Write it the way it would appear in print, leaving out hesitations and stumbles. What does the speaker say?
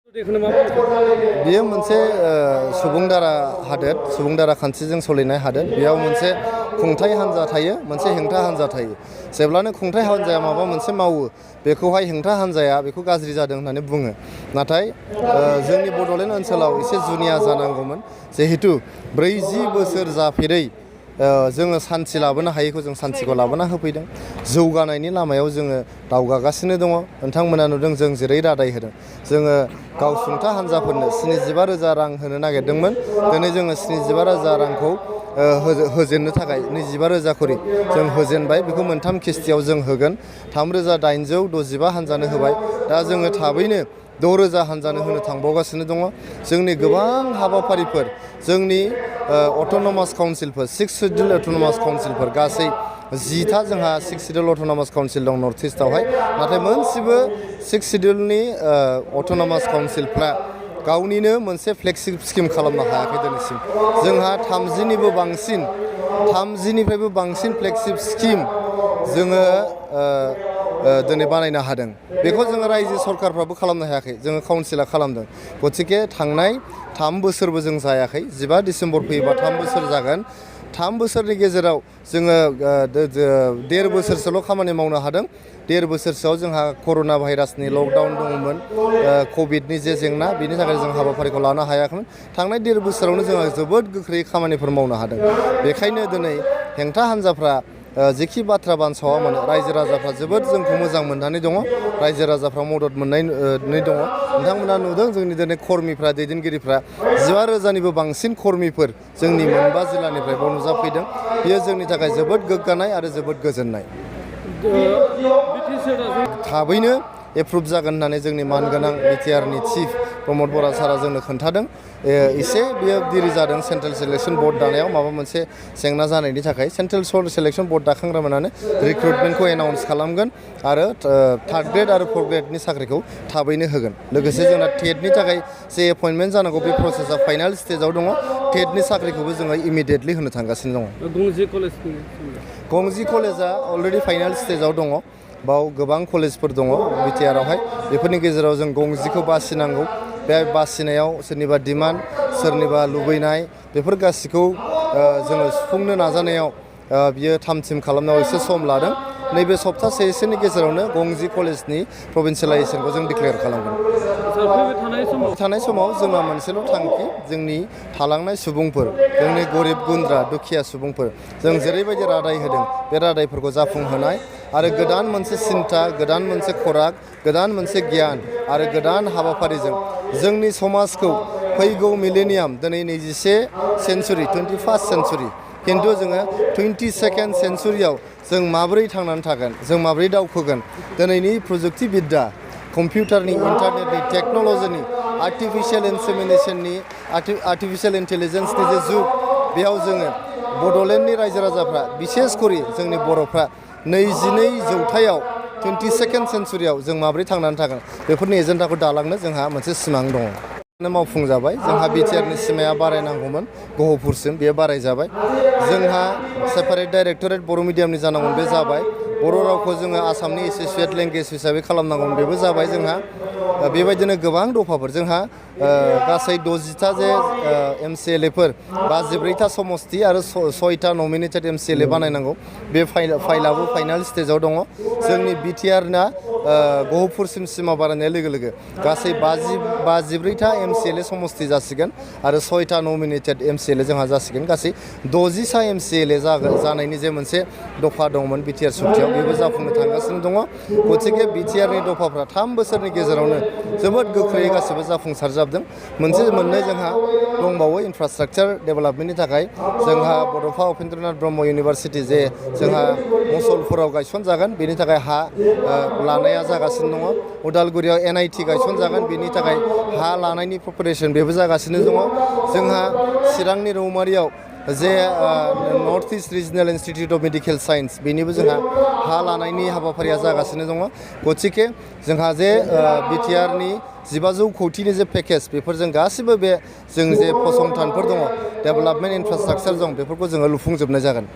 बेयो मोनसे सुबुंदारा हादोर सुबुंदारा खान्थिजों सोलिनाय हादोर बेयाव मोनसे खुंथाय हान्जा थायो मोनसे हेंथा हान्जा थायो जेब्लानो खुंथाय हान्जाया माबा मोनसे मावो बेखौहाय हेंथा हान्जाया बेखौ गाज्रि जादों होननानै बुङो नाथाय जोंनि बड'लेण्ड ओनसोलाव एसे जुनिया जानांगौमोन जिहेतु 40 बोसोर जाफेरै जोङो सान्थि लाबोनो हायैखौ जों सान्थिखौ लाबोना होफैदों जौगानायनि लामायाव जोङो दावगागासिनो दङ नोंथांमोना नुदों जों जेरै रादाय होदों जोङो गावसुंथा हान्जाफोरनो 75,000 रां होनो नागिरदोंमोन दिनै जोङो 75,000 रांखौ होजेननो थाखाय 25,000 खरि जों होजेनबाय बेखौ मोनथाम किस्तियाव जों होगोन 3,865 हान्जानो होबाय दा जोङो थाबैनो 6,000 हान्जानो होनो थांबावगासिनो दङ जोंनि गोबां हाबाफारिफोर जोंनि अट'नमास काउन्सिलफोर 6 सिडिउल अट'नमास काउन्सिलफोर गासै 10था जोंहा 6 सिडिउल अट'नमास काउन्सिल दं नर्थ इस्टआवहाय नाथाय मोनसेबो 6 सिडिउलनि अट'नमास काउन्सिलफ्रा गावनिनो मोनसे फ्लेगशिप स्किम खालामनो हायाखै दिनैसिम जोंहा 30निफ्रायबो बांसिन फ्लेगशिप स्किम जोङो दिनै बानायनो हादों बेखौ जोङो रायजो सरकारफ्राबो खालामनो हायाखै जोङो काउन्सिला खालामदों गतिके थांनाय 3 बोसोरबो जों जायाखै 15 डिसेम्बर फैयोबा 3 बोसोर जागोन 3 बोसोरनि गेजेराव जोङो 1.5 बोसोरसोल' खामानि मावनो हादों 1.5 बोसोरसोआव जोंहा कर'ना भाइरासनि लकडाउन दङमोन कभिडनि जे जेंना बेनि थाखाय जों हाबाफारिखौ लानो हायाखैमोन थांनाय 1.5 बोसोरावनो जोङो जोबोद गोख्रै खामानिफोर मावनो हादों बेखायनो दिनै हेंथा हान्जाफ्रा जेखि बाथ्रा बानसावा मानो रायजो राजाफ्रा जोबोद जोंखौ मोजां मोननानै दङ रायजो राजाफ्रा मदद मोननानै दङ नोंथांमोना नुदों जोंनि दिनै कर्मिफ्रा दैदेनगिरिफ्रा 15,000निबो बांसिन कर्मिफोर जोंनि मोनबा जिल्लानिफ्राय बाव नुजाफैदों बेयो जोंनि थाखाय जोबोद गोग्गानाय आरो जोबोद गोजोननाय थाबैनो एप्रुभ जागोन होननानै जोंनि मानगोनां बिटिआरनि चिफ प्रमद बर सारा जोंनो खोन्थादों एसे बेयो देरि जादों सेन्ट्रेल सिलेक्सन बर्ड दानायाव माबा मोनसे जेंना जानायनि थाखाय सेन्ट्रेल सिलेक्सन बर्ड दाखांग्रामानानो रिक्रुटमेन्टखौ एनाउन्स खालामगोन आरो 3rd ग्रेड आरो 4th ग्रेडनि साख्रिखौ थाबैनो होगोन लोगोसे जोंना टेटनि थाखाय जे एपइन्टमेन्ट जानांगौ बे प्रसेसा फाइनाल स्टेजाव दङ टेटनि साख्रिखौबो जोङो इमिडियेटलि होनो थांगासिनो दङ गंजि कलेजा अलरेडि फाइनाल स्टेजाव दङ बाव गोबां कलेजफोर दङ बिटिआरआवहाय बेफोरनि गेजेराव जों गंजिखौ बासिनांगौ बे बासिनायाव सोरनिबा डिमान्ड सोरनिबा लुबैनाय बेफोर गासिखौ जोङो सुफुंनो नाजानायाव बियो थाम-थिम खालामनायाव एसे सम लादों नैबे सप्तासेसोनि गेजेरावनो गंजि कलेजनि प्रभिन्सियेलाइजेसनखौ जों डिक्लेयार खालामगोन थानाय समाव जोंहा मोनसेल' थांखि जोंनि थालांनाय सुबुंफोर जोंनि गरिब गुन्द्रा दुखिया सुबुंफोर जों जेरैबायदि रादाय होदों बे रादायफोरखौ जाफुंहोनाय आरो गोदान मोनसे सिन्था गोदान मोनसे खराग गोदान मोनसे गियान आरो गोदान हाबाफारिजों जोंनि समाजखौ फैगौ मिलेनियाम दिनै 21 सेन्चुरि 21st सेन्चुरि किन्तु जोङो 22nd सेन्चुरियाव जों माबोरै थांनानै थागोन जों माबोरै दावखोगोन दिनैनि प्रजुक्तिबिद्या कम्पिउटारनि इन्टारनेटनि टेक्न'लजिनि आर्टिफिशियेल इन्सेमिनेसननि आर्टिफिशियेल इन्टेलिजेन्सनि जे जुग बेयाव जोङो बड'लेण्डनि रायजो राजाफ्रा बिसेसकरि जोंनि बर'फ्रा 22 जौथायाव 22nd सेन्चुरियाव जों माबोरै थांनानै थागोन बेफोरनि एजेन्डाखौ दालांनो जोंहा मोनसे सिमां दङ मावफुंजाबाय जोंहा बिटिआरनि सिमाया बारायनांगौमोन गहपुरसिम बेयो बारायजाबाय जोंहा सेपारेट डाइरेक्टरेट बर' मिडियामनि जानांगौमोन बे जाबाय बर' रावखौ जोङो आसामनि एसोसिएट लेंगुवेज हिसाबै खालामनांगौमोन बेबो जाबाय जोंहा बेबायदिनो गोबां दफाफोर जोंहा गासै 60टा जे MCLAफोर 54टा समस्ति आरो 6टा नमिनेटेड MCLA बानायनांगौ बे फाइलाबो फाइनाल स्टेजाव दङ जोंनि बिटिआरना गहपुरसिम सिमा बारायनाय लोगो लोगो गासै 54टा MCLA समस्ति जासिगोन आरो 6टा नमिनेटेड MCLA जोंहा जासिगोन गासै 60टा MCLA जानायनि जे मोनसे दफा दंमोन बिटिआर सुक्तियाव बेबो जाफुंनो थांगासिनो दङ गतिके बिटिआरनि दफाफ्रा 3 बोसोरनि गेजेरावनो जोबोद गोख्रैयै गासिबो जाफुंसारजाबदों मोननै जोंहा दंबावो इनफ्रास्ट्राक्चार डेभेलपमेन्टनि थाखाय जोंहा बड'फा उपेन्द्रनाथ ब्रह्म इउनिभारसिटि जे जोंहा मुसलपुराव गायसनजागोन बेनि थाखाय हा लानाया जागासिनो दङ उदालगुरियाव NIT गायसनजागोन बेनि थाखाय हा लानायनि प्रिपारेसन बेबो जागासिनो दङ जोंहा चिरांनि रौमारियाव जे north east regional institute of medical science बेनिबो जोंहा हा लानायनि हाबाफारिया जागासिनो दङ गतिके जोंहा जे बिटिआरनि 1500 कौटिनि जे पेकेज बेफोरजों गासिबो बे जों जे फसंथानफोर दङ डेभेलपमेन्ट इनफ्रास्ट्राक्चार दं बेफोरखौ जोङो लुफुंजोबनाय जागोन